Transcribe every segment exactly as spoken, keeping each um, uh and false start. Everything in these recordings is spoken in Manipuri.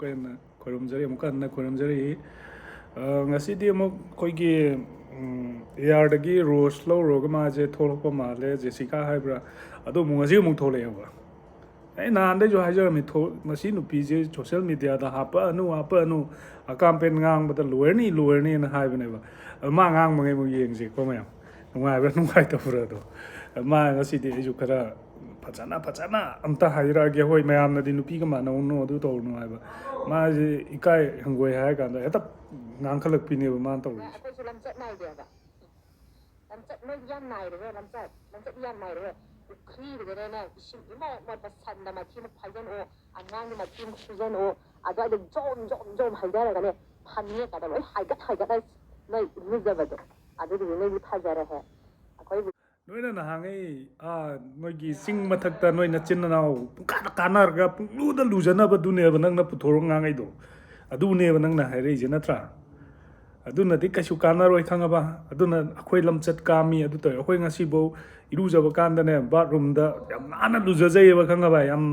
ꯍꯦꯟꯅ ꯈꯣꯏꯔꯝꯖꯔꯤ, ꯑꯃꯨꯛꯀ ꯍꯟꯅ ꯈꯣꯏꯔꯝꯖꯔꯤ꯫ ꯑ, ꯉꯁꯤꯗꯤ ꯑꯃꯨꯛ ꯑꯩꯈꯣꯏꯒꯤ, ꯎꯝ, AR ꯗꯒꯤ ꯔꯣꯁ ꯂꯧꯔꯨꯔꯒ ꯃꯥꯁꯦ ꯊꯣꯛꯂꯛꯄ ꯃꯥꯜꯂꯦ, ꯖꯦꯁꯤꯀꯥ ꯍꯥꯏꯕ꯭ꯔꯥ, ꯑꯗꯨ ꯑꯃꯨꯛ ꯉꯁꯤ ꯑꯃꯨꯛ ꯊꯣꯛꯂꯛꯑꯦꯕ꯫ ꯑꯩ ꯅꯍꯥꯟꯗꯩꯁꯨ ꯍꯥꯏꯖꯔꯝꯃꯤ, ꯊꯣꯛ-, ꯃꯁꯤ ꯅꯨꯄꯤꯁꯦ ꯁꯣꯁꯦꯜ ꯃꯦꯗꯤꯌꯥꯗ ꯍꯥꯞꯄꯛꯑꯅꯨ, ꯍꯥꯞꯄꯛꯑꯅꯨ, ꯑꯀꯥꯝ ꯄꯦꯟ ꯉꯥꯡꯕꯗ ꯂꯣꯏꯔꯅꯤ, ꯂꯣꯏꯔꯅꯤꯅ ꯍꯥꯏꯕꯅꯦꯕ꯫ ꯑꯗꯨ ꯃꯥ ꯉꯥꯡꯕꯉꯩ ꯑꯃꯨꯛ ꯌꯦꯡꯁꯦꯀꯣ ꯃꯌꯥꯝ, ꯅꯨꯡꯉꯥꯏꯕ꯭ꯔꯥ ꯅꯨꯡꯉꯥꯏꯇꯕ꯭ꯔꯥ ꯑꯗꯣ꯫ ꯃꯥ ꯉꯁꯤꯗꯤ ꯑꯩꯁꯨ ꯈꯔ ꯐꯖꯅ, ꯐꯖꯅ ꯑꯝꯇ ꯍꯥꯏꯔꯛꯑꯒꯦ꯫ ꯍꯣꯏ, ꯃꯌꯥꯝꯅꯗꯤ ꯅꯨꯄꯤꯒ ꯃꯥꯟꯅꯧꯅꯨ, ꯑꯗꯨ ꯇꯧꯔꯨꯅꯨ ꯍꯥꯏꯕ꯫ ꯃꯥꯁꯦ ꯏꯀꯥꯏ ꯍꯪꯒꯣꯏ ꯍꯥꯏꯔ ꯀꯥꯟꯗ ꯍꯦꯛꯇ ꯉꯥꯡꯈꯠꯂꯛꯄꯤꯅꯦꯕ ꯃꯥꯅ ꯇꯧꯔꯤꯁꯦ꯫ ꯑꯩꯈꯣꯏꯁꯨ ꯂꯝꯆꯠ ꯅꯥꯏꯗꯦꯕ꯫ ꯂꯝꯆꯠ ꯅꯣꯏꯗꯤ ꯌꯥꯝ ꯅꯥꯏꯔꯦꯍꯦ, ꯂꯝꯆꯠ, ꯂꯝꯆꯠ ꯌꯥꯝ ꯅꯥꯏꯔꯦꯍꯦ꯫ ꯄꯨꯈ꯭ꯔꯤꯗꯨꯗꯅꯦ, ꯏꯁꯤꯡ ꯏꯃꯣꯠ ꯃꯣꯠꯄ ꯁꯟꯅ ꯃꯊꯤ ꯑꯃꯨꯛ ꯐꯥꯏꯖꯜꯂꯛꯑꯣ, ꯑꯉꯥꯡꯒꯤ ꯃꯊꯤ ꯑꯃꯨꯛ ꯁꯨꯖꯜꯂꯛꯑꯣ, ꯑꯗꯨꯋꯥꯏꯗ ꯖꯣꯝ, ꯖꯣꯝ, ꯖꯣꯝ ꯍꯩꯊꯔꯒꯅꯦ, ꯐꯅꯦꯛꯀꯗ ꯂꯣꯏ ꯍꯥꯏꯒꯠ ꯍꯥꯏꯒꯠꯂ ꯅꯣꯏ ꯏꯔꯨꯖꯕꯗꯣ, ꯑꯗꯨꯗꯨꯗꯤ ꯅꯣꯏꯗꯤ ꯐꯖꯔꯦꯍꯦ꯫ ꯑꯩꯈꯣꯏꯕꯨ ꯅꯣꯏꯅ ꯅꯍꯥꯟꯉꯩ, ꯑꯥ, ꯅꯣꯏꯒꯤ ꯆꯤꯡ ꯃꯊꯛꯇ ꯅꯣꯏ ꯅꯆꯤꯟ ꯅꯅꯥꯎ ꯄꯨꯡꯀꯥꯗ ꯀꯥꯟꯅꯔꯒ ꯄꯨꯡꯂꯨꯗ ꯂꯨꯖꯅꯕꯗꯨꯅꯦꯕ ꯅꯪꯅ ꯄꯨꯊꯣꯔꯛ ꯉꯥꯡꯉꯩꯗꯣ꯫ ꯑꯗꯨꯅꯦꯕ ꯅꯪꯅ ꯍꯥꯏꯔꯛꯏꯁꯦ, ꯅꯠꯇ꯭ꯔꯥ? ꯑꯗꯨꯅꯗꯤ ꯀꯩꯁꯨ ꯀꯥꯟꯅꯔꯣꯏ, ꯈꯪꯉꯕ? ꯑꯗꯨꯅ ꯑꯩꯈꯣꯏ ꯂꯝꯆꯠ ꯀꯥꯝꯃꯤ, ꯑꯗꯨ ꯇꯧꯋꯤ꯫ ꯑꯩꯈꯣꯏ ꯉꯁꯤꯐꯧ ꯏꯔꯨꯖꯕ ꯀꯥꯟꯗꯅꯦ, ꯕꯥꯠꯔꯨꯝꯗ ꯌꯥꯝ ꯅꯥꯟꯅ ꯂꯨꯖꯖꯩꯑꯕ, ꯈꯪꯉꯕ? ꯌꯥꯝ,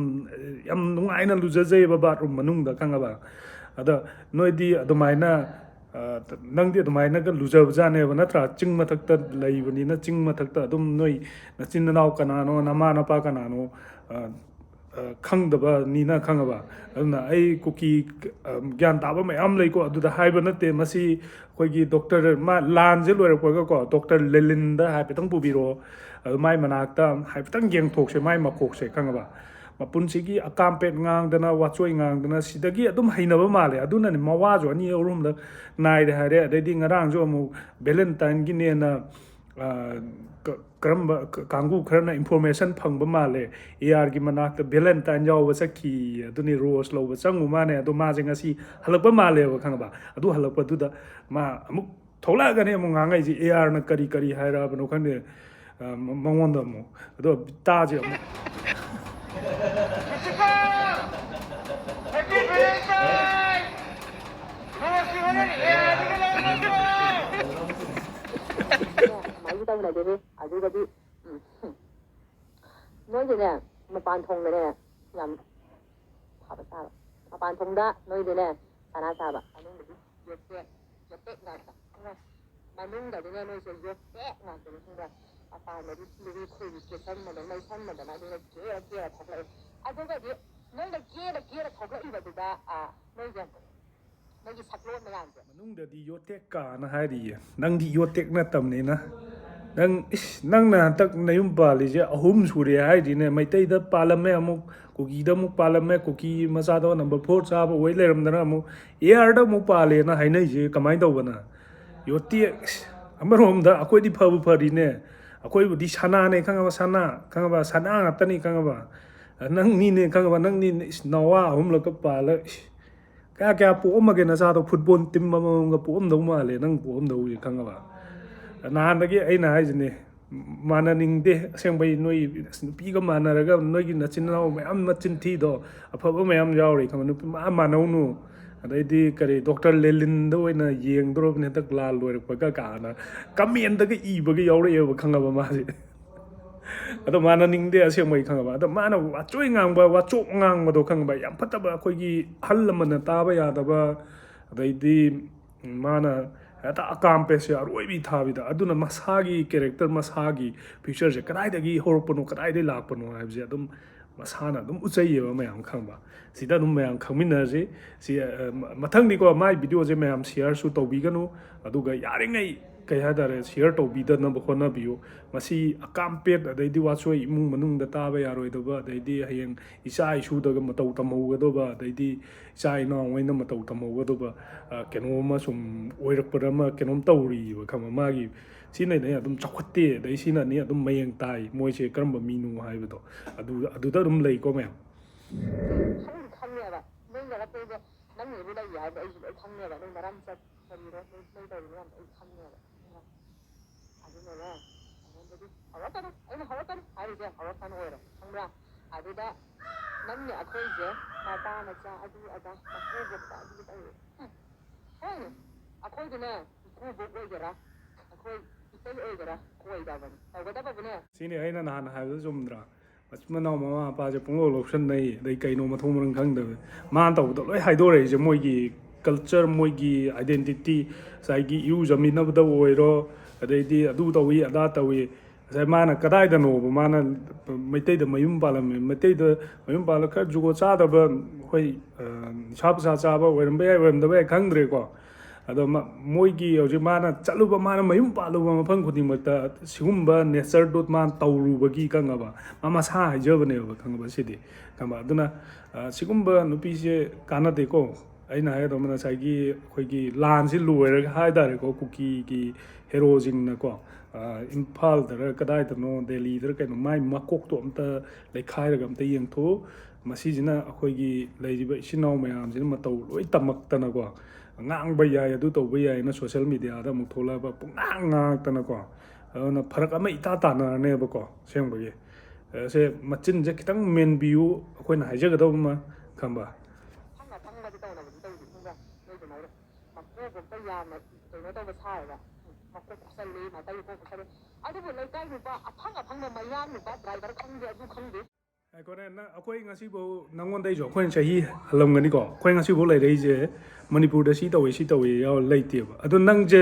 ꯌꯥꯝ ꯅꯨꯡꯉꯥꯏꯅ ꯂꯨꯖꯖꯩꯑꯕ ꯕꯥꯠꯔꯨꯝ ꯃꯅꯨꯡꯗ, ꯈꯪꯉꯕ? ꯑꯗ ꯅꯣꯏꯗꯤ ꯑꯗꯨꯃꯥꯏꯅ, ꯑ, ꯅꯪꯗꯤ ꯑꯗꯨꯃꯥꯏꯅꯒ ꯂꯨꯖꯕꯖꯥꯠꯅꯦꯕ, ꯅꯠꯇ꯭ꯔꯥ? ꯆꯤꯡ ꯃꯊꯛꯇ ꯂꯩꯕꯅꯤꯅ, ꯆꯤꯡ ꯃꯊꯛꯇ ꯑꯗꯨꯝ ꯅꯣꯏ ꯅꯆꯤꯟ ꯅꯅꯥꯎ ꯀꯅꯥꯅꯣ, ꯅꯃꯥ ꯅꯄꯥ ꯀꯅꯥꯅꯣ, ꯑ, ꯑ, ꯈꯪꯗꯕꯅꯤꯅ, ꯈꯪꯉꯕ? ꯑꯗꯨꯅ ꯑꯩ ꯀꯨꯀꯤ, ꯑ, ꯒ꯭ꯌꯥꯟ ꯇꯥꯕ ꯃꯌꯥꯝ ꯂꯩꯀꯣ, ꯑꯗꯨꯗ ꯍꯥꯏꯕ ꯅꯠꯇꯦ꯫ ꯃꯁꯤ ꯑꯩꯈꯣꯏꯒꯤ ꯗꯣꯛꯇꯔ, ꯃꯥ ꯂꯥꯟꯁꯦ ꯂꯣꯏꯔꯛꯄꯒꯀꯣ, ꯗꯣꯛꯇꯔ ꯂꯦꯂꯤꯟꯗ ꯍꯥꯏꯐꯦꯠꯇꯪ ꯄꯨꯕꯤꯔꯛꯑꯣ꯫ ꯑꯗꯨ ꯃꯥꯏ ꯃꯅꯥꯛꯇ ꯍꯥꯏꯐꯦꯠꯇꯪ ꯌꯦꯡꯊꯣꯛꯁꯦ, ꯃꯥꯏ ꯃꯀꯣꯛꯁꯦ, ꯈꯪꯉꯕ? ꯃꯄꯨꯟꯁꯤꯒꯤ ꯑꯀꯥꯝꯄꯦꯠ ꯉꯥꯡꯗꯅ, ꯋꯥꯆꯣꯏ ꯉꯥꯡꯗꯅ, ꯁꯤꯗꯒꯤ ꯑꯗꯨꯝ ꯍꯩꯅꯕ ꯃꯥꯜꯂꯦ꯫ ꯑꯗꯨꯅꯅꯦ, ꯃꯋꯥꯁꯨ ꯑꯅꯤ ꯑꯍꯨꯝꯂꯛ ꯅꯥꯏꯔꯦ ꯍꯥꯏꯔꯦ꯫ ꯑꯗꯩꯗꯤ ꯉꯔꯥꯡꯁꯨ ꯑꯃꯨꯛ ꯚꯦꯂꯦꯟꯇꯥꯏꯟꯒꯤꯅꯦꯅ, ꯑ, ꯀ-, ꯀꯔꯝꯕ ꯀ-, ꯀꯥꯡꯕꯨ ꯈꯔꯅ ꯏꯟꯐꯣꯔꯃꯦꯁꯟ ꯐꯪꯕ ꯃꯥꯜꯂꯦ, AR ꯒꯤ ꯃꯅꯥꯛꯇ ꯚꯦꯂꯦꯟꯇꯥꯏꯟ ꯌꯥꯎꯕ ꯆꯠꯈꯤ, ꯑꯗꯨꯅꯤ ꯔꯣꯁ ꯂꯧꯕ ꯆꯪꯉꯨ ꯃꯥꯅꯦ꯫ ꯑꯗꯣ ꯃꯥꯁꯦ ꯉꯁꯤ ꯍꯜꯂꯛꯄ ꯃꯥꯜꯂꯦꯕ, ꯈꯪꯉꯕ? ꯑꯗꯨ ꯍꯜꯂꯛꯄꯗꯨꯗ ꯃꯥ ꯑꯃꯨꯛ ꯊꯣꯛꯂꯛꯑꯒꯅꯤ ꯑꯃꯨꯛ ꯉꯥꯡꯉꯛꯏꯁꯦ, AR ꯅ ꯀꯔꯤ ꯀꯔꯤ ꯍꯥꯏꯔꯛꯑꯕꯅꯣ ꯈꯪꯗꯦ꯫ ꯑ, ꯃ-, ꯃꯉꯣꯟꯗ ꯑꯃꯨꯛ꯫ ꯑꯗꯣ ꯇꯥꯁꯦ ꯑꯃꯨꯛ꯫ ꯑꯗꯨꯃꯥꯏꯅ ꯇꯧꯅꯗꯦꯅꯦ꯫ ꯑꯗꯨꯒꯗꯤ, ꯎꯝ, ꯅꯣꯏꯒꯤꯅꯦ, ꯃꯄꯥꯟ ꯊꯣꯡꯗꯅꯦ, ꯌꯥꯝ ꯐꯕ ꯁꯥꯕ꯫ ꯃꯄꯥꯟ ꯊꯣꯡꯗ ꯅꯣꯏꯗꯤꯅꯦ ꯁꯅꯥ ꯁꯥꯕ, ꯃꯅꯨꯡꯗꯗꯤ ꯌꯣꯠꯇꯦꯛ, ꯌꯣꯠꯇꯦꯛ ꯉꯥꯛꯇ, ꯈꯪꯕ꯭ꯔꯥ? ꯃꯅꯨꯡꯗꯗꯤꯅꯦ ꯅꯣꯏꯁꯦ ꯌꯣꯠꯇꯦꯛ ꯉꯥꯛꯇꯅꯤ, ꯈꯪꯕ꯭ꯔꯥ? ꯃꯄꯥꯟꯗꯗꯤ ꯂꯨꯏ ꯈꯣꯏꯔꯤ ꯀꯦꯁꯟꯕꯗ ꯃꯩꯁꯟꯕꯗꯅ ꯑꯗꯨꯒ ꯀꯦꯔ ꯀꯦꯔ ꯊꯣꯛꯂꯛꯑꯦ꯫ ꯑꯗꯨꯒꯗꯤ ꯅꯣꯏꯅ ꯀꯦꯔ ꯀꯦꯔ ꯊꯣꯛꯂꯛꯏꯕꯗꯨꯗ, ꯑ, ꯅꯣꯏꯁꯦ, ꯅꯣꯏꯒꯤ ꯁꯛꯂꯣꯟ ꯃꯌꯥꯝꯁꯦ꯫ ꯃꯅꯨꯡꯗꯗꯤ ꯌꯣꯠꯇꯦꯛꯀꯥꯅ ꯍꯥꯏꯔꯤꯌꯦ꯫ ꯅꯪꯗꯤ ꯌꯣꯠꯇꯦꯛ ꯅꯠꯇꯕꯅꯤꯅ꯫ ꯅꯪ, ꯏꯁ, ꯅꯪꯅ ꯍꯟꯗꯛ ꯅꯌꯨꯝ ꯄꯥꯜꯂꯤꯁꯦ ꯑꯍꯨꯝ ꯁꯨꯔꯦ ꯍꯥꯏꯔꯤꯅꯦ꯫ ꯃꯩꯇꯩꯗ ꯄꯥꯜꯂꯝꯃꯦ ꯑꯃꯨꯛ, ꯀꯨꯀꯤꯗ ꯑꯃꯨꯛ ꯄꯥꯜꯂꯝꯃꯦ, ꯀꯨꯀꯤ ꯃꯆꯥꯗꯣ number four ꯆꯥꯕ ꯑꯣꯏ ꯂꯩꯔꯝꯗꯅ ꯑꯃꯨꯛ ꯑꯦꯌꯔꯗ ꯑꯃꯨꯛ ꯄꯥꯜꯂꯦꯅ ꯍꯥꯏꯅꯩꯁꯦ ꯀꯃꯥꯏꯅ ꯇꯧꯕꯅ? ꯌꯣꯠꯇꯦꯛ, ꯏꯁ, ꯑꯃꯔꯣꯝꯗ ꯑꯩꯈꯣꯏꯗꯤ ꯐꯕꯨ ꯐꯔꯤꯅꯦ꯫ ꯑꯩꯈꯣꯏꯕꯨꯗꯤ ꯁꯅꯥꯅꯦ ꯈꯪꯉꯕ, ꯁꯅꯥ, ꯈꯪꯉꯕ, ꯁꯅꯥ ꯉꯥꯛꯇꯅꯤ ꯈꯪꯉꯕ꯫ ꯅꯪꯅꯤꯅꯦ ꯈꯪꯉꯕ, ꯅꯪꯅꯤꯅꯦ, ꯏꯁ, ꯅꯋꯥ ꯑꯍꯨꯝꯂꯛꯀ ꯄꯥꯜꯂ, ꯏꯁ, ꯀꯌꯥ ꯀꯌꯥ ꯄꯣꯛꯑꯝꯃꯒꯦ ꯅꯆꯥꯗꯣ? ꯐꯨꯠꯕꯣꯜ ꯇꯤꯝ ꯑꯃꯃꯝꯒ ꯄꯣꯛꯑꯝꯗꯧ ꯃꯥꯜꯂꯦ ꯅꯪ ꯄꯣꯛꯑꯝꯗꯧꯁꯦ ꯈꯪꯉꯕ꯫ ꯅꯍꯥꯟꯗꯒꯤ ꯑꯩꯅ ꯍꯥꯏꯁꯤꯅꯦ, ꯃꯥꯟꯅꯅꯤꯡꯗꯦ ꯑꯁꯦꯡꯕꯩ꯫ ꯅꯣꯏ, ꯑꯁ, ꯅꯨꯄꯤꯒ ꯃꯥꯟꯅꯔꯒ ꯅꯣꯏꯒꯤ ꯅꯆꯤꯟ ꯅꯅꯥꯎ ꯃꯌꯥꯝ ꯃꯆꯤꯟ ꯊꯤꯗꯣ, ꯑꯐꯕ ꯃꯌꯥꯝ ꯌꯥꯎꯔꯤ ꯈꯪꯕ, ꯅꯨꯄꯤ ꯃꯥ ꯃꯥꯟꯅꯧꯅꯨ꯫ ꯑꯗꯩꯗꯤ ꯀꯔꯤ ꯗꯣꯛꯇꯔ ꯂꯦꯂꯤꯟꯗ ꯑꯣꯏꯅ ꯌꯦꯡꯗꯣꯔꯕꯅꯤ ꯍꯟꯗꯛ ꯂꯥꯜ ꯂꯣꯏꯔꯛꯄꯒ ꯀꯥꯏꯅ ꯀꯃꯦꯟꯗꯒ ꯏꯕꯒ ꯌꯥꯎꯔꯛꯑꯦꯕ ꯈꯪꯉꯕ ꯃꯥꯁꯦ꯫ ꯑꯗꯣ ꯃꯥꯟꯅꯅꯤꯡꯗꯦ ꯑꯁꯦꯡꯕꯩ ꯈꯪꯉꯕ꯫ ꯑꯗꯣ ꯃꯥꯅ ꯋꯥꯆꯣꯏ ꯉꯥꯡꯕ, ꯋꯥꯆꯣꯞ ꯉꯥꯡꯕꯗꯣ ꯈꯪꯉꯕ, ꯌꯥꯝ ꯐꯠꯇꯕ, ꯑꯩꯈꯣꯏꯒꯤ ꯑꯍꯜ ꯂꯃꯟꯅ ꯇꯥꯕ ꯌꯥꯗꯕ, ꯑꯗꯩꯗꯤ ꯃꯥꯅ ꯍꯦꯛꯇ ꯑꯀꯥꯝ ꯄꯦꯠꯁꯦ ꯑꯔꯣꯏꯕꯤ ꯊꯥꯕꯤꯗ꯫ ꯑꯗꯨꯅ ꯃꯁꯥꯒꯤ character, ꯃꯁꯥꯒꯤ futureꯁꯦ ꯀꯗꯥꯏꯗꯒꯤ ꯍꯧꯔꯛꯄꯅꯣ, ꯀꯗꯥꯏꯗꯒꯤ ꯂꯥꯛꯄꯅꯣ ꯍꯥꯏꯕꯁꯦ ꯑꯗꯨꯝ ꯃꯁꯥꯅ ꯑꯗꯨꯝ ꯎꯠꯆꯩꯌꯦꯕ ꯃꯌꯥꯝ ꯈꯪꯕ꯫ ꯁꯤꯗ ꯑꯗꯨꯝ ꯃꯌꯥꯝ ꯈꯪꯃꯤꯟꯅꯔꯁꯤ꯫ ꯁꯤ, ꯑ, ꯃ-, ꯃꯊꯪꯗꯤꯀꯣ ꯃꯥꯏ videoꯁꯦ ꯃꯌꯥꯝ shareꯁꯨ ꯇꯧꯕꯤꯒꯅꯨ, ꯑꯗꯨꯒ ꯌꯥꯔꯤꯉꯩ, ꯀꯩ ꯍꯥꯏꯇꯥꯔꯦ, share ꯇꯧꯕꯤꯗꯅꯕ ꯍꯣꯠꯅꯕꯤꯌꯨ꯫ ꯃꯁꯤ ꯑꯀꯥꯝ ꯄꯦꯠ ꯑꯗꯩꯗꯤ ꯋꯥꯆꯣꯏ ꯏꯃꯨꯡ ꯃꯅꯨꯡꯗ ꯇꯥꯕ ꯌꯥꯔꯣꯏꯗꯕ, ꯑꯗꯩꯗꯤ ꯍꯌꯦꯡ ꯏꯆꯥ ꯏꯁꯨꯗꯒ ꯃꯇꯧ ꯇꯝꯍꯧꯒꯗꯧꯕ, ꯑꯗꯩꯗꯤ ꯏꯆꯥ ꯏꯅꯥꯎꯉꯩꯅ ꯃꯇꯧ ꯇꯝꯍꯧꯒꯗꯧꯕ, ꯑ, ꯀꯩꯅꯣꯝꯃ ꯁꯨꯝ ꯑꯣꯏꯔꯛꯄꯗ ꯑꯃ ꯀꯩꯅꯣꯝ ꯇꯧꯔꯤꯕ ꯈꯪꯕ ꯃꯥꯒꯤ꯫ ꯁꯤꯅꯅꯦ ꯑꯗꯨꯝ ꯆꯥꯎꯈꯠꯇꯦ, ꯑꯗꯩ ꯁꯤꯅꯅꯦ ꯑꯗꯨꯝ ꯃꯌꯦꯡ ꯇꯥꯏ ꯃꯣꯏꯁꯦ ꯀꯔꯝꯕ ꯃꯤꯅꯣ ꯍꯥꯏꯕꯗꯣ꯫ ꯑꯗꯨ, ꯑꯗꯨꯗ ꯑꯗꯨꯝ ꯂꯩꯀꯣ ꯃꯌꯥꯝ꯫ ꯈꯪꯗꯤ ꯈꯪꯉꯦꯕ꯫ ꯅꯣꯏ ꯅꯔꯛꯇꯨꯗ ꯅꯪ ꯅꯣꯏꯕꯨ ꯂꯩꯔꯤ ꯍꯥꯏꯕꯗꯣ ꯑꯩꯁꯨ ꯂꯣꯏ ꯈꯪꯉꯦꯕ꯫ ꯅꯣꯏ ꯃꯔꯝ ꯆꯠ ꯀꯔꯤꯅꯣ ꯅꯣꯏ, ꯅꯣꯏ ꯇꯧꯔꯤ ꯃꯌꯥꯝꯗꯣ ꯑꯩ ꯈꯪꯉꯦꯕ꯫ ꯑꯗꯨꯅꯅꯦ, ꯑꯩꯉꯣꯟꯗꯗꯤ ꯍꯧꯔꯛꯀꯅꯨ, ꯑꯩꯅ ꯍꯧꯔꯛꯀꯅꯨ ꯍꯥꯏꯔꯤꯁꯦ ꯍꯧꯔꯛꯀꯅꯨ ꯑꯣꯏꯔꯣ, ꯈꯪꯕ꯭ꯔꯥ? ꯑꯗꯨꯗ ꯅꯪꯅꯦ ꯑꯩꯈꯣꯏꯁꯦ ꯃꯄꯥ ꯃꯆꯥ ꯑꯗꯨ ꯑꯗꯥ ꯃꯀꯨꯕꯣꯛꯇ ꯑꯗꯨ ꯇꯧꯔꯦ꯫ ꯎꯝ, ꯍꯣꯏꯅꯦ, ꯑꯩꯈꯣꯏꯗꯨꯅꯦ ꯏꯀꯨꯕꯣꯛ ꯑꯣꯏꯒꯦꯔꯥ, ꯑꯩꯈꯣꯏ ꯏꯇꯩ ꯑꯣꯏꯒꯦꯔꯥ ꯀꯣꯏꯗꯕꯅꯤ, ꯇꯧꯒꯗꯕꯕꯨꯅꯦ꯫ ꯁꯤꯅꯤ ꯑꯩꯅ ꯅꯍꯥꯟ ꯍꯥꯏꯕꯗꯨ ꯆꯨꯝꯗ꯭ꯔꯥ? ꯃꯆꯤꯟ ꯃꯅꯥꯎ ꯃꯃꯥ ꯃꯄꯥꯁꯦ ꯄꯨꯡꯂꯧ ꯂꯧꯁꯟꯅꯩ, ꯑꯗꯩ ꯀꯩꯅꯣ ꯃꯊꯣꯡ ꯃꯔꯝ ꯈꯪꯗꯕ꯫ ꯃꯥꯅ ꯇꯧꯕꯗꯣ ꯂꯣꯏ ꯍꯥꯏꯗꯣꯔꯛꯏꯁꯦ, ꯃꯣꯏꯒꯤ ꯀꯜꯆꯔ, ꯃꯣꯏꯒꯤ ꯑꯥꯏꯗꯦꯟꯇꯤꯇꯤ, ꯉꯁꯥꯏꯒꯤ ꯏꯔꯨꯖꯃꯤꯟꯅꯕꯗ ꯑꯣꯏꯔꯣ, ꯑꯗꯩꯗꯤ ꯑꯗꯨ ꯇꯧꯏ ꯑꯗꯥ ꯇꯧꯏ꯫ ꯉꯁꯥꯏ ꯃꯥꯅ ꯀꯗꯥꯏꯗꯅꯣꯕ, ꯃꯥꯅ ꯃꯩꯇꯩꯗ ꯃꯌꯨꯝ ꯄꯥꯜꯂꯝꯃꯦ, ꯃꯩꯇꯩꯗ ꯃꯌꯨꯝ ꯄꯥꯜꯂꯒ ꯈꯔ ꯖꯨꯒꯣꯠ ꯆꯥꯗꯕ, ꯑꯩꯈꯣꯏ ꯅꯤꯁꯥ ꯄꯨꯁꯥ ꯆꯥꯕ ꯑꯣꯏꯔꯝꯕ ꯌꯥꯏ, ꯑꯣꯏꯔꯝꯗꯕ ꯌꯥꯏ, ꯈꯪꯗ꯭ꯔꯦꯀꯣ꯫ ꯑꯗꯣ ꯃ-, ꯃꯣꯏꯒꯤ ꯍꯧꯖꯤꯛ ꯃꯥꯅ ꯆꯠꯂꯨꯕ, ꯃꯥꯅ ꯃꯌꯨꯝ ꯄꯥꯜꯂꯨꯕ ꯃꯐꯝ ꯈꯨꯗꯤꯡꯃꯛꯇ ꯁꯤꯒꯨꯝꯕ ꯅꯦꯆꯔꯗꯨ ꯃꯥꯅ ꯇꯧꯔꯨꯕꯒꯤ, ꯈꯪꯉꯕ, ꯃꯥ ꯃꯁꯥ ꯍꯥꯏꯖꯕꯅꯦꯕ, ꯈꯪꯉꯕ, ꯁꯤꯗꯤ, ꯈꯪꯉꯕ꯫ ꯑꯗꯨꯅ ꯁꯤꯒꯨꯝꯕ ꯅꯨꯄꯤꯁꯦ ꯀꯥꯟꯅꯗꯦꯀꯣ꯫ ꯑꯩꯅ ꯍꯥꯏꯒꯗꯧꯕ, ꯉꯁꯥꯏꯒꯤ ꯑꯩꯈꯣꯏꯒꯤ ꯂꯥꯟꯁꯤ ꯂꯣꯏꯔꯒ ꯍꯥꯏ ꯇꯥꯔꯦꯀꯣ, ꯀꯨꯀꯤꯒꯤ ꯍꯦꯔꯣꯁꯤꯡꯅꯀꯣ, ꯏꯝꯐꯥꯜꯗꯔ ꯀꯗꯥꯏꯗꯅꯣ, ꯗꯦꯜꯂꯤꯗꯔ ꯀꯩꯅꯣ, ꯃꯥꯏ ꯃꯀꯣꯛꯇꯣ ꯑꯝꯇ ꯂꯩꯈꯥꯏꯔꯒ ꯑꯝꯇ ꯌꯦꯡꯊꯣꯛꯎ꯫ ꯃꯁꯤꯁꯤꯅ ꯑꯩꯈꯣꯏꯒꯤ ꯂꯩꯔꯤꯕ ꯏꯆꯤꯟ ꯏꯅꯥꯎ ꯃꯌꯥꯝꯁꯤꯅ ꯃꯇꯧ ꯂꯣꯏ ꯇꯝꯃꯛꯇꯅꯀꯣ, ꯉꯥꯡꯕ ꯌꯥꯏ, ꯑꯗꯨ ꯇꯧꯕ ꯌꯥꯏꯅ ꯁꯣꯁꯦꯜ ꯃꯤꯗꯤꯌꯥꯗ ꯑꯃꯨꯛ ꯊꯣꯛꯂꯛꯑꯕ, ꯄꯨꯡꯉꯥꯡ ꯉꯥꯡꯉꯛꯇꯅꯀꯣ꯫ ꯑꯗꯨꯅ ꯐꯔꯛ ꯑꯃ ꯏꯇꯥ ꯇꯥꯅꯔꯅꯦꯕꯀꯣ꯫ ꯑꯁꯦꯡꯕꯒꯤ ꯑꯁꯦ ꯃꯆꯤꯟꯁꯦ ꯈꯤꯇꯪ ꯃꯦꯟꯕꯤꯌꯨ, ꯑꯩꯈꯣꯏꯅ ꯍꯥꯏꯖꯒꯗꯧꯕ ꯑꯃ, ꯈꯪꯕ꯫ ꯑꯐꯪ ꯑꯐꯪꯕꯗꯤ ꯇꯧꯅꯕꯗꯤ ꯇꯧꯗꯦ, ꯈꯪꯕ꯭ꯔꯥ? ꯅꯣꯏ ꯑꯗꯨꯃꯥꯏꯅ ꯃꯀꯣꯛ ꯑꯝꯇ ꯌꯥꯝꯅ ꯀꯩꯅꯣ ꯇꯧꯕ ꯁꯥꯔꯒ, ꯃꯀꯣꯛ ꯀꯨꯞꯁꯜꯂꯦ, ꯃꯇꯩ ꯀꯣꯛ ꯀꯨꯞꯁꯜꯂꯦ꯫ ꯑꯗꯨꯕꯨ ꯂꯩꯀꯥꯏ ꯅꯨꯄꯥ, ꯑꯐꯪ ꯑꯐꯪꯕ ꯃꯌꯥꯡ ꯅꯨꯄꯥ ꯗ꯭ꯔꯥꯏꯚꯔ ꯈꯪꯗꯦ, ꯑꯗꯨ ꯈꯪꯗꯦ꯫ ꯉꯥꯏꯈꯣꯅꯦ, ꯅꯪ, ꯑꯩꯈꯣꯏ ꯉꯁꯤꯐꯥꯎ, ꯅꯪꯉꯣꯟꯗꯩꯁꯨ ꯑꯩꯈꯣꯏꯅ ꯆꯍꯤ ꯍꯜꯂꯝꯒꯅꯤꯀꯣ, ꯑꯩꯈꯣꯏ ꯉꯁꯤꯐꯥꯎ ꯂꯩꯔꯛꯏꯁꯦ ꯃꯅꯤꯄꯨꯔꯗ ꯁꯤ ꯇꯧꯏ, ꯁꯤ ꯇꯧꯏ ꯌꯥꯎ ꯂꯩꯇꯦꯕ꯫ ꯑꯗꯣ ꯅꯪꯁꯦ,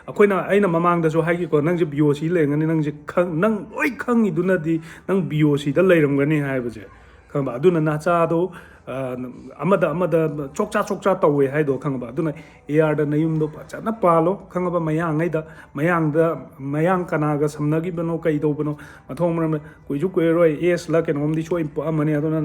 ꯑꯩꯈꯣꯏꯅ, ꯑꯩꯅ ꯃꯃꯥꯡꯗꯁꯨ ꯍꯥꯏꯈꯤꯀꯣ, ꯅꯪꯁꯦ ꯕꯤ ꯑꯣ ꯁꯤ ꯂꯩꯔꯝꯒꯅꯤ, ꯅꯪꯁꯦ ꯈꯪ-, ꯅꯪ ꯂꯣꯏ ꯈꯪꯉꯤꯗꯨꯅꯗꯤ ꯅꯪ ꯕꯤ ꯑꯣ ꯁꯤꯗ ꯂꯩꯔꯝꯒꯅꯤ ꯍꯥꯏꯕꯁꯦ, ꯈꯪꯕ? ꯑꯗꯨꯅ ꯅꯆꯥꯗꯣ, ꯑ, ꯑꯃꯗ ꯑꯃꯗ ꯆꯣꯛꯆꯥ ꯆꯣꯛꯆꯥ ꯇꯧꯋꯦ ꯍꯥꯏꯗꯣ, ꯈꯪꯉꯕ? ꯑꯗꯨꯅ ꯑꯦ ꯑꯥꯔꯗ ꯅꯌꯨꯝꯗꯣ ꯐꯖꯅ ꯄꯥꯜꯂꯣ, ꯈꯪꯉꯕ? ꯃꯌꯥꯡꯉꯩꯗ, ꯃꯌꯥꯡꯗ, ꯃꯌꯥꯡ ꯀꯅꯥꯒ ꯁꯝꯅꯈꯤꯕꯅꯣ, ꯀꯩ ꯇꯧꯕꯅꯣ, ꯃꯊꯣꯡ ꯃꯔꯝ ꯂꯩ-, ꯀꯨꯏꯁꯨ ꯀꯨꯏꯔꯔꯣꯏ, ꯑꯦꯖꯂ ꯀꯩꯅꯣꯝꯗꯤ ꯁꯣꯏ ꯄꯣꯛꯑꯝꯃꯅꯤ꯫ ꯑꯗꯨꯅ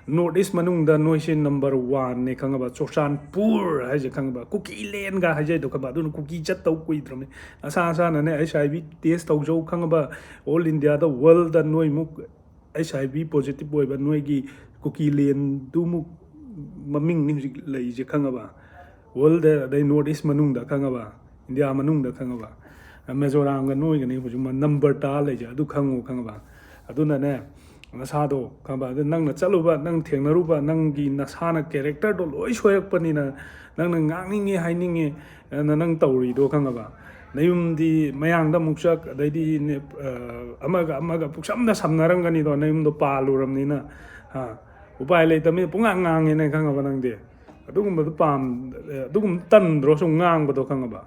ꯅꯣꯔꯠ ꯏꯁ ꯃꯅꯨꯡꯗ ꯅꯣꯏꯁꯦ ꯅꯝꯕꯔ ꯋꯥꯟꯅꯦ, ꯈꯪꯉꯕ? ꯆꯨꯔꯆꯥꯟꯄꯨꯔ ꯍꯥꯏꯁꯦ, ꯈꯪꯉꯕ? ꯀꯨꯀꯤ ꯂꯦꯟꯒ ꯍꯥꯏꯖꯩꯗꯣ, ꯈꯪꯉꯕ? ꯑꯗꯨꯅ ꯀꯨꯀꯤ ꯆꯠꯇꯧ ꯀꯨꯏꯗ꯭ꯔꯕꯅꯤ꯫ ꯅꯁꯥ ꯅꯁꯥꯅꯅꯦ ꯑꯩꯆ ꯑꯥꯏ ꯚꯤ ꯇꯦꯁ ꯇꯧꯖꯧ, ꯈꯪꯉꯕ? ꯑꯣꯜ ꯏꯟꯗꯤꯌꯥꯗ, ꯋꯥꯔꯜꯗ ꯅꯣꯏꯃꯨꯛ ꯑꯩꯆ ꯑꯥꯏ ꯚꯤ ꯄꯣꯖꯤꯇꯤꯚ ꯑꯣꯏꯕ ꯅꯣꯏꯒꯤ ꯀꯨꯀꯤ ꯂꯦꯟꯗꯨꯃꯨꯛ ꯃꯃꯤꯡꯅꯤ ꯍꯧꯖꯤꯛ ꯂꯩꯔꯤꯁꯦ, ꯈꯪꯉꯕ? ꯋꯥꯔꯜꯗ, ꯑꯗꯩ ꯅꯣꯔꯠ ꯏꯁ ꯃꯅꯨꯡꯗ, ꯈꯪꯉꯕ? ꯏꯟꯗꯤꯌꯥ ꯃꯅꯨꯡꯗ, ꯈꯪꯉꯕ? ꯃꯤꯖꯣꯔꯥꯝꯒ ꯅꯣꯏꯒꯅꯤ ꯍꯧꯖꯤꯛ ꯃ-, ꯅꯝꯕꯔ ꯇꯥ ꯂꯩꯁꯦ, ꯑꯗꯨ ꯈꯪꯉꯨ, ꯈꯪꯉꯕ? ꯑꯗꯨꯅꯅꯦ, ꯅꯁꯥꯗꯣ, ꯈꯪꯉꯕ? ꯑꯗꯨ ꯅꯪꯅ ꯆꯠꯂꯨꯕ, ꯅꯪ ꯊꯦꯡꯅꯔꯨꯕ, ꯅꯪꯒꯤ ꯅꯁꯥꯅ ꯀꯦꯔꯦꯛꯇꯔꯗꯣ ꯂꯣꯏ ꯁꯣꯏꯔꯛꯄꯅꯤꯅ, ꯅꯪꯅ ꯉꯥꯡꯅꯤꯡꯉꯦ, ꯍꯥꯏꯅꯤꯡꯉꯦ, ꯑꯗꯨꯅ ꯅꯪ ꯇꯧꯔꯤꯗꯣ, ꯈꯪꯉꯕ? ꯅꯌꯨꯝꯗꯤ ꯃꯌꯥꯡꯗ ꯑꯃꯨꯛ ꯆꯠ, ꯑꯗꯩꯗꯤ ꯅꯦ-, ꯑ, ꯑꯃꯒ ꯑꯃꯒ ꯄꯨꯛꯁꯝꯗ ꯁꯝꯅꯔꯝꯒꯅꯤꯗꯣ, ꯅꯌꯨꯝꯗꯣ ꯄꯥꯜꯂꯨꯔꯕꯅꯤꯅ꯫ ꯑ, ꯎꯄꯥꯏ ꯂꯩꯇꯕꯅꯤꯅ ꯄꯨꯡꯉꯥꯡ ꯉꯥꯡꯉꯦꯅꯦ, ꯈꯪꯉꯕ ꯅꯪꯗꯤ? ꯑꯗꯨꯒꯨꯝꯕꯗꯣ ꯄꯥꯝ-, ꯑꯗꯨꯒꯨꯝꯕ ꯇꯟꯗ꯭ꯔꯣ ꯁꯨꯝ ꯉꯥꯡꯕꯗꯣ, ꯈꯪꯉꯕ?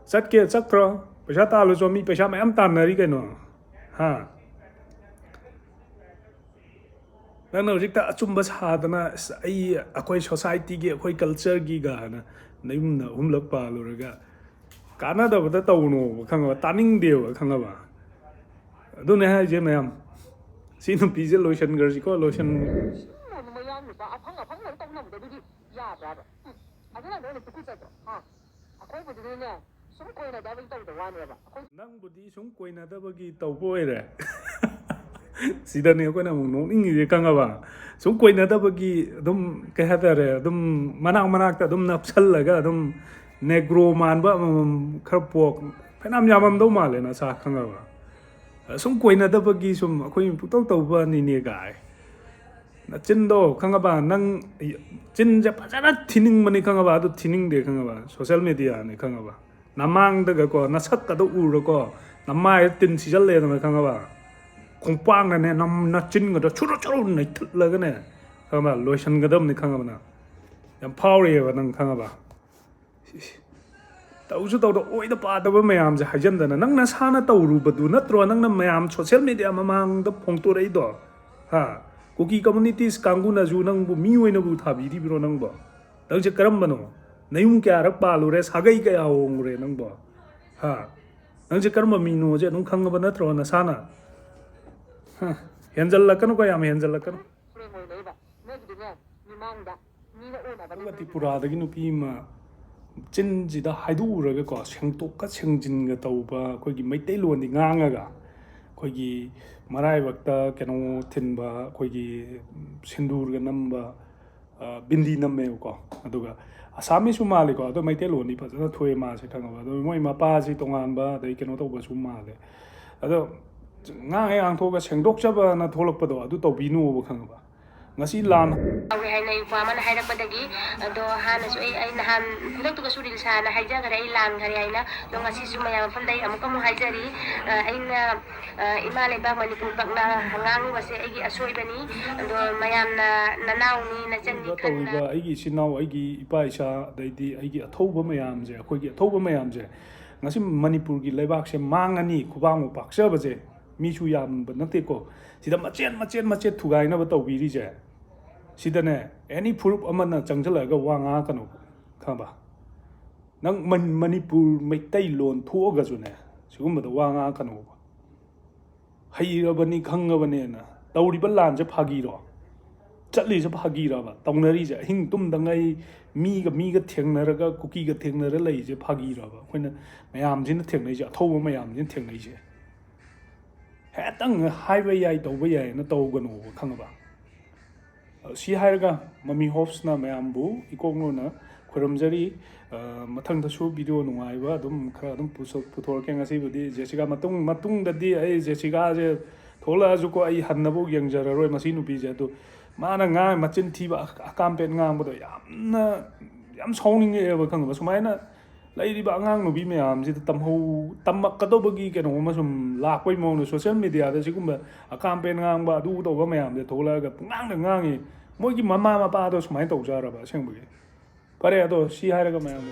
ꯆꯠꯀꯦ ꯆꯠꯈ꯭ꯔꯣ, ꯄꯩꯁꯥ ꯇꯥꯜꯂꯨꯆꯣ, ꯃꯤ ꯄꯩꯁꯥ ꯃꯌꯥꯝ ꯇꯥꯟꯅꯔꯤ ꯀꯩꯅꯣ꯫ ꯍꯥ? ꯅꯪꯅ ꯍꯧꯖꯤꯛꯇ ꯑꯆꯨꯝꯕ ꯁꯥꯗꯅ, "ꯑꯁ, ꯑꯩ, ꯑꯩꯈꯣꯏ societyꯒꯤ, ꯑꯩꯈꯣꯏ cultureꯒꯤ" ꯒꯥꯏꯅ ꯅꯌꯨꯝꯅ ꯑꯍꯨꯝꯂꯛ ꯄꯥꯜꯂꯨꯔꯒ ꯀꯥꯟꯅꯗꯕꯗ ꯇꯧꯅꯣꯕ, ꯈꯪꯉꯕ? ꯇꯥꯅꯤꯡꯗꯦꯕ, ꯈꯪꯉꯕ? ꯑꯗꯨꯅꯦ ꯍꯥꯏꯁꯦ ꯃꯌꯥꯝ꯫ ꯁꯤ ꯅꯨꯄꯤꯁꯦ ꯂꯣꯏꯁꯟꯈ꯭ꯔꯁꯤꯀꯣ, ꯂꯣꯏꯁꯟ- ꯃꯌꯥꯡ ꯅꯨꯄꯥ ꯑꯐꯪ ꯑꯐꯪꯕ ꯇꯧꯅꯕꯗꯣ ꯑꯗꯨꯗꯤ ꯌꯥꯕ꯭ꯔꯥꯕ? ꯎꯝ꯫ ꯑꯗꯨꯅ ꯅꯣꯏꯅ ꯇꯨꯀꯠꯆꯗ꯭ꯔꯣ? ꯍꯥ? ꯑꯩꯈꯣꯏꯕꯨꯗꯤꯅꯦ, ꯁꯨꯝ ꯀꯣꯏꯅꯗꯕꯒꯤ ꯇꯧꯗ ꯋꯥꯅꯦꯕ꯫ ꯑꯩꯈꯣꯏ ꯅꯪꯕꯨꯗꯤ ꯁꯨꯝ ꯀꯣꯏꯅꯗꯕꯒꯤ ꯇꯧꯕ ꯑꯣꯏꯔꯦ꯫ ꯁꯤꯗꯅꯦ ꯑꯩꯈꯣꯏꯅ ꯑꯃꯨꯛ ꯅꯣꯛꯅꯤꯡꯉꯤꯁꯦ, ꯈꯪꯉꯕ? ꯁꯨꯝ ꯀꯣꯏꯅꯗꯕꯒꯤ ꯑꯗꯨꯝ, ꯀꯩ ꯍꯥꯏꯇꯥꯔꯦ, ꯑꯗꯨꯝ ꯃꯅꯥꯛ ꯃꯅꯥꯛꯇ ꯑꯗꯨꯝ ꯅꯞꯁꯜꯂꯒ ꯑꯗꯨꯝ Negro ꯃꯥꯟꯕ ꯑꯃꯃꯝ ꯈꯔ ꯄꯣꯛ, ꯐꯅꯌꯥꯝ ꯌꯥꯝꯃꯝꯗꯧ ꯃꯥꯜꯂꯦ ꯅꯁꯥ, ꯈꯪꯉꯕ? ꯁꯨꯝ ꯀꯣꯏꯅꯗꯕꯒꯤ ꯁꯨꯝ ꯑꯩꯈꯣꯏ ꯄꯨꯡꯇꯧ ꯇꯧꯕ ꯋꯥꯅꯤꯅꯦ ꯒꯥꯏ꯫ ꯅꯆꯤꯟꯗꯣ, ꯈꯪꯉꯕ? ꯅꯪ ꯆꯤꯟꯁꯦ ꯐꯖꯅ ꯊꯤꯅꯤꯡꯕꯅꯤ, ꯈꯪꯉꯕ? ꯑꯗꯨ ꯊꯤꯅꯤꯡꯗꯦ, ꯈꯪꯉꯕ? Social mediaꯅꯤ, ꯈꯪꯉꯕ? ꯅꯃꯥꯡꯗꯒꯀꯣ, ꯅꯁꯛꯀꯗꯣ ꯎꯔꯀꯣ, ꯅꯃꯥꯏꯗ ꯇꯤꯟ ꯁꯤꯖꯜꯂꯦꯗꯅ, ꯈꯪꯉꯕ? ꯈꯣꯡꯄꯥꯛꯅꯅꯦ, ꯅꯝ-, ꯅꯆꯤꯟꯒꯗꯣ ꯆꯨꯔꯨ ꯆꯨꯔꯨ ꯅꯩꯊꯠꯂꯒꯅꯦ, ꯈꯪꯉꯕ? ꯂꯣꯏꯁꯟꯒꯗꯕꯅꯤ, ꯈꯪꯉꯕ ꯅꯪ? ꯌꯥꯝ ꯐꯥꯎꯔꯤꯑꯕ ꯅꯪ, ꯈꯪꯉꯕ? ꯁꯤꯁ꯫ ꯇꯧꯁꯨ ꯇꯧꯗ, ꯑꯣꯏꯗ ꯄꯥꯗꯕ ꯃꯌꯥꯝꯁꯦ ꯍꯥꯏꯖꯟꯗꯅ, ꯅꯪ ꯅꯁꯥꯅ ꯇꯧꯔꯨꯕꯗꯨ ꯅꯠꯇ꯭ꯔꯣ ꯅꯪꯅ ꯃꯌꯥꯝ social media ꯃꯃꯥꯡꯗ ꯐꯣꯡꯗꯣꯔꯛꯏꯗꯣ? ꯍꯥ? ꯀꯨꯀꯤ communities ꯀꯥꯡꯕꯨꯅꯁꯨ ꯅꯪꯕꯨ ꯃꯤ ꯑꯣꯏꯅꯕꯨ ꯊꯥꯕꯤꯔꯤꯕ꯭ꯔꯣ ꯅꯪꯕꯣ? ꯅꯪꯁꯦ ꯀꯔꯝꯕꯅꯣ? ꯅꯌꯨꯝ ꯀꯌꯥꯔꯛ ꯄꯥꯜꯂꯨꯔꯦ? ꯁꯥꯒꯩ ꯀꯌꯥ ꯍꯣꯡꯉꯨꯔꯦ ꯅꯪꯕꯣ? ꯍꯥ? ꯅꯪꯁꯦ ꯀꯔꯝꯕ ꯃꯤꯅꯣꯁꯦ ꯑꯗꯨꯝ ꯈꯪꯉꯕ ꯅꯠꯇ꯭ꯔꯣ ꯅꯁꯥꯅ? ꯍꯥ? ꯍꯦꯟꯖꯜꯂꯛꯀꯅꯨꯀꯣ, ꯌꯥꯝ ꯍꯦꯟꯖꯜꯂꯛꯀꯅꯨ꯫ ꯐ꯭ꯔꯦꯟ ꯑꯣꯏꯅꯩꯕ꯫ ꯅꯣꯏꯒꯤꯗꯤꯅꯦ, ꯃꯤꯃꯥꯡꯗ ꯃꯤꯅ ꯎꯅꯕꯅꯦ ꯑꯗꯨꯒ ꯅꯣꯏꯒꯤꯗꯤ꯫ ꯇ꯭ꯔꯤꯄꯨꯔꯥꯗꯒꯤ ꯅꯨꯄꯤ ꯑꯃ ꯆꯤꯟꯁꯤꯗ ꯍꯥꯏꯗꯣꯛꯎꯔꯒꯀꯣ, ꯁꯦꯡꯇꯣꯛꯀ ꯁꯦꯡꯖꯤꯟꯒ ꯇꯧꯕ, ꯑꯩꯈꯣꯏꯒꯤ ꯃꯩꯇꯩꯂꯣꯟꯗꯤ ꯉꯥꯡꯉꯒ, ꯑꯩꯈꯣꯏꯒꯤ ꯃꯔꯥꯏꯕꯛꯇ ꯀꯩꯅꯣ ꯊꯤꯟꯕ, ꯑꯩꯈꯣꯏꯒꯤ ꯁꯤꯟꯗꯨꯔꯒ ꯅꯝꯕ, ꯑ, ꯕꯤꯟꯗꯤ ꯅꯝꯃꯦꯕꯀꯣ꯫ ꯑꯗꯨꯒ ꯑꯁꯥꯃꯤꯁꯁꯨ ꯃꯥꯜꯂꯤꯀꯣ, ꯑꯗꯣ ꯃꯩꯇꯩꯂꯣꯟꯗꯤ ꯐꯖꯅ ꯊꯣꯛꯑꯦ ꯃꯥꯁꯦ, ꯈꯪꯉꯕ? ꯑꯗꯣ ꯃꯣꯏ ꯃꯄꯥꯁꯤ ꯇꯣꯉꯥꯟꯕ, ꯑꯗꯩ ꯀꯩꯅꯣ ꯇꯧꯕꯁꯨ ꯃꯥꯜꯂꯦ꯫ ꯑꯗꯣ ꯉꯥꯡꯉꯦ ꯉꯥꯡꯊꯣꯛꯑꯒ ꯁꯦꯡꯗꯣꯛꯆꯕꯅ ꯊꯣꯛꯂꯛꯄꯗꯣ, ꯑꯗꯨ ꯇꯧꯕꯤꯅꯨꯕ, ꯈꯪꯉꯕ? ꯉꯁꯤ ꯂꯥꯟ ꯇꯧꯔꯦ ꯍꯥꯏꯅ ꯅꯨꯄꯥ ꯑꯃꯅ ꯍꯥꯏꯔꯛꯄꯗꯒꯤ, ꯑꯗꯣ ꯍꯥꯟꯅꯁꯨ ꯑꯩ ꯑꯩ ꯅꯍꯥꯟ ꯈꯨꯗꯛꯇꯨꯒꯁꯨ ꯔꯤꯜꯁ ꯍꯥꯟꯅ ꯍꯥꯏꯖꯈ꯭ꯔꯦ, ꯑꯩ ꯂꯥꯟꯈꯔꯦ ꯍꯥꯏꯅ꯫ ꯑꯗꯣ ꯉꯁꯤꯁꯨ ꯃꯌꯥꯝ ꯃꯐꯝꯗ ꯑꯩ ꯑꯃꯨꯛꯀ ꯑꯃꯨꯛ ꯍꯥꯏꯖꯔꯤ꯫ ꯑ, ꯑꯩꯅ ꯑ, ꯏꯃꯥ ꯂꯩꯕꯥꯛ ꯃꯅꯤꯄꯨꯔ ꯄꯛꯅ ꯉꯥꯡꯉꯨꯕꯁꯦ ꯑꯩꯒꯤ ꯑꯁꯣꯏꯕꯅꯤ꯫ ꯑꯗꯣ ꯃꯌꯥꯝꯅ ꯅꯅꯥꯎꯅꯤ, ꯅꯆꯟꯅꯤ ꯈꯟꯅ ꯇꯧꯔꯤꯕ ꯑꯩꯒꯤ ꯏꯆꯤꯟ ꯏꯅꯥꯎ, ꯑꯩꯒꯤ ꯏꯄꯥ ꯏꯆꯥ, ꯑꯗꯩꯗꯤ ꯑꯩꯒꯤ ꯑꯊꯧꯕ ꯃꯌꯥꯝꯁꯦ, ꯑꯩꯈꯣꯏꯒꯤ ꯑꯊꯧꯕ ꯃꯌꯥꯝꯁꯦ, ꯉꯁꯤ ꯃꯅꯤꯄꯨꯔꯒꯤ ꯂꯩꯕꯥꯛꯁꯦ ꯃꯥꯡꯉꯅꯤ, ꯈꯨꯕꯥꯛꯃꯨꯛ ꯄꯥꯛꯆꯕꯁꯦ, ꯃꯤꯁꯨ ꯌꯥꯝꯕ ꯅꯠꯇꯦꯀꯣ, ꯁꯤꯗ ꯃꯆꯦꯠ ꯃꯆꯦꯠ ꯃꯆꯦꯠ ꯊꯨꯒꯥꯏꯅꯕ ꯇꯧꯕꯤꯔꯤꯁꯦ꯫ ꯁꯤꯗꯅꯦ, ꯑꯦꯅꯤ ꯐꯨꯔꯨꯞ ꯑꯃꯅ ꯆꯪꯁꯤꯜꯂꯛꯑꯒ ꯋꯥ ꯉꯥꯡꯉꯛꯀꯅꯣꯕ, ꯈꯪꯉꯕ? ꯅꯪ ꯃꯟ- ꯃꯅꯤꯄꯨꯔ ꯃꯩꯇꯩꯂꯣꯟ ꯊꯣꯛꯑꯒꯁꯨꯅꯦ, ꯁꯤꯒꯨꯝꯕꯗ ꯋꯥ ꯉꯥꯡꯉꯛꯀꯅꯣꯕ꯫ ꯍꯩꯔꯕꯅꯤ, ꯈꯪꯉꯕꯅꯦꯅ ꯇꯧꯔꯤꯕ ꯂꯥꯟꯁꯦ ꯐꯥꯒꯤꯔꯣ? ꯆꯠꯂꯤꯁꯦ ꯐꯥꯒꯤꯔꯕ? ꯇꯧꯅꯔꯤꯁꯦ ꯑꯍꯤꯡ ꯇꯨꯝꯗꯉꯩ ꯃꯤꯒ ꯃꯤꯒ ꯊꯦꯡꯅꯔꯒ, ꯀꯨꯀꯤꯒ ꯊꯦꯡꯅꯔ ꯂꯩꯔꯤꯁꯦ ꯐꯥꯒꯤꯔꯕ? ꯑꯩꯈꯣꯏꯅ ꯃꯌꯥꯝꯁꯤꯅ ꯊꯦꯡꯅꯩꯁꯦ, ꯑꯊꯧꯕ ꯃꯌꯥꯝꯁꯤꯅ ꯊꯦꯡꯅꯩꯁꯦ꯫ ꯍꯦꯛꯇꯪ ꯍꯥꯏꯕ ꯌꯥꯏ, ꯇꯧꯕ ꯌꯥꯏꯅ ꯇꯧꯒꯅꯣꯕ, ꯈꯪꯉꯕ? ꯁꯤ ꯍꯥꯏꯔꯒ ꯃꯃꯤ ꯍꯣꯞꯁꯅ ꯃꯌꯥꯝꯕꯨ ꯏꯀꯣꯛ ꯅꯣꯟꯅ ꯈꯣꯏꯔꯝꯖꯔꯤ꯫ ꯑ, ꯃꯊꯪꯗꯁꯨ ꯚꯤꯗꯤꯑꯣ ꯅꯨꯡꯉꯥꯏꯕ ꯑꯗꯨꯝ ꯈꯔ ꯑꯗꯨꯝ ꯄꯨꯊꯣꯛ-, ꯄꯨꯊꯣꯔꯛꯀꯦ꯫ ꯉꯁꯤꯕꯨꯗꯤ ꯖꯦꯁꯤꯀꯥ ꯃꯇꯨꯡ, ꯃꯇꯨꯡꯗꯗꯤ ꯑꯩ ꯖꯦꯁꯤꯀꯥꯁꯦ ꯊꯣꯛꯂꯛꯑꯁꯨꯀꯣ, ꯑꯩ ꯍꯟꯅꯕꯨ ꯌꯦꯡꯖꯔꯔꯣꯏ ꯃꯁꯤ ꯅꯨꯄꯤꯁꯦ꯫ ꯑꯗꯨ ꯃꯥꯅ ꯉꯥꯡ-, ꯃꯆꯤꯟ ꯊꯤꯕ, ꯑ-, ꯑꯀꯥꯝꯄꯦꯠ ꯉꯥꯡꯕꯗꯣ ꯌꯥꯝꯅ, ꯌꯥꯝ ꯁꯥꯎꯅꯤꯡꯉꯛꯑꯦꯕ, ꯈꯪꯉꯕ? ꯁꯨꯃꯥꯏꯅ ꯂꯩꯔꯤꯕ ꯑꯉꯥꯡ ꯅꯨꯄꯤ ꯃꯌꯥꯝꯁꯤꯗ ꯇꯝꯍꯧ-, ꯇꯝꯃꯛꯀꯗꯧꯕꯒꯤ ꯀꯩꯅꯣ ꯑꯃ ꯁꯨꯝ ꯂꯥꯛꯄꯩ ꯃꯑꯣꯡꯗ ꯁꯣꯁꯦꯜ ꯃꯦꯗꯤꯌꯥꯗ ꯁꯤꯒꯨꯝꯕ ꯑꯀꯥꯝꯄꯦꯟ ꯉꯥꯡꯕ, ꯑꯗꯨ ꯇꯧꯕ ꯃꯌꯥꯝꯁꯦ ꯊꯣꯛꯂꯛꯑꯒ ꯄꯨꯡꯉꯥꯡꯗ ꯉꯥꯡꯉꯤ꯫ ꯃꯣꯏꯒꯤ ꯃꯃꯥ ꯃꯄꯥꯗꯣ ꯁꯨꯃꯥꯏꯅ ꯇꯧꯖꯔꯕ ꯑꯁꯦꯡꯕꯒꯤ? ꯐꯔꯦ, ꯑꯗꯣ ꯁꯤ ꯍꯥꯏꯔꯒ ꯃꯌꯥꯝ